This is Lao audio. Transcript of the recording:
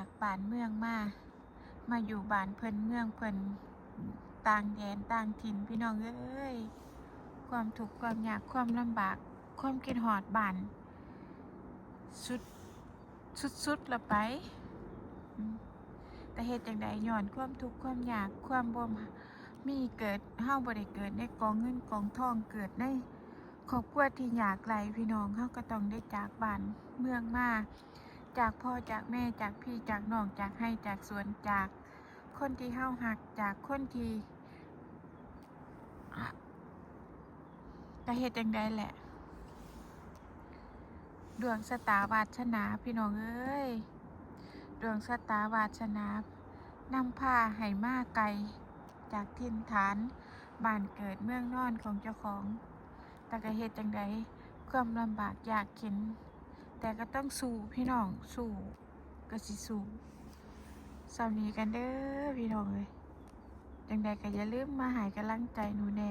ຈາກບ້ານເມືອງມາ ມາຢູ່ບ້ານເພິ່ນເມືອງເພິ່ນ ຕ່າງແດນຕ່າງຖິ່ນ ພີ່ນ້ອງເອີຍ ຄວາມທຸກຄວາມຍາກ ຄວາມລຳບາກ ຄວາມຄິດຮອດບ້ານ ສຸດ ສຸດໆລະໄປ ອືມ ແຕ່ເຮັດຈັ່ງໃດ ຍ້ອນຄວາມທຸກຄວາມຍາກ ຄວາມບໍ່ມີເກີດ ເຮົາບໍ່ໄດ້ເກີດໃນກອງເງິນກອງທອງ ເກີດໃນຄອບຄົວທີ່ຍາກໄຮ້ ພີ່ນ້ອງ ເຮົາກໍຕ້ອງໄດ້ຈາກບ້ານເມືອງມາ ຈາກພໍ່ຈາກແມ່ ຈາກພີ່ຈາກນ້ອງ ຈາກໄຮ່ຈາກສວນ ຈາກຄົນທີ່ເຮົາຮັກ ຈາກຄົນທີ່ ກະເຮັດຈັ່ງໃດແຫຼະ ດວງຊະຕາວາດສະໜາ ພີ່ນ້ອງເອີຍ ດວງຊະຕາວາດສະໜານຳພາໃຫ້ມາໄກຈາກຖິ່ນຖານບ້ານເກີດເມືອງນອນຂອງເຈົ້າຂອງ ແຕ່ກະເຮັດຈັ່ງໃດ ຄວາມລຳບາກຍາກເຂັນ ແຕ່ກໍຕ້ອງສູ້ ພີ່ນ້ອງ ສູ້ ກໍຊິສູ້ ສ່ຳນີ້ກັນເດີ ພີ່ນ້ອງເອີຍ ຈັ່ງໃດກໍຢ່າລືມມາໃຫ້ກຳລັງໃຈໜູແດ່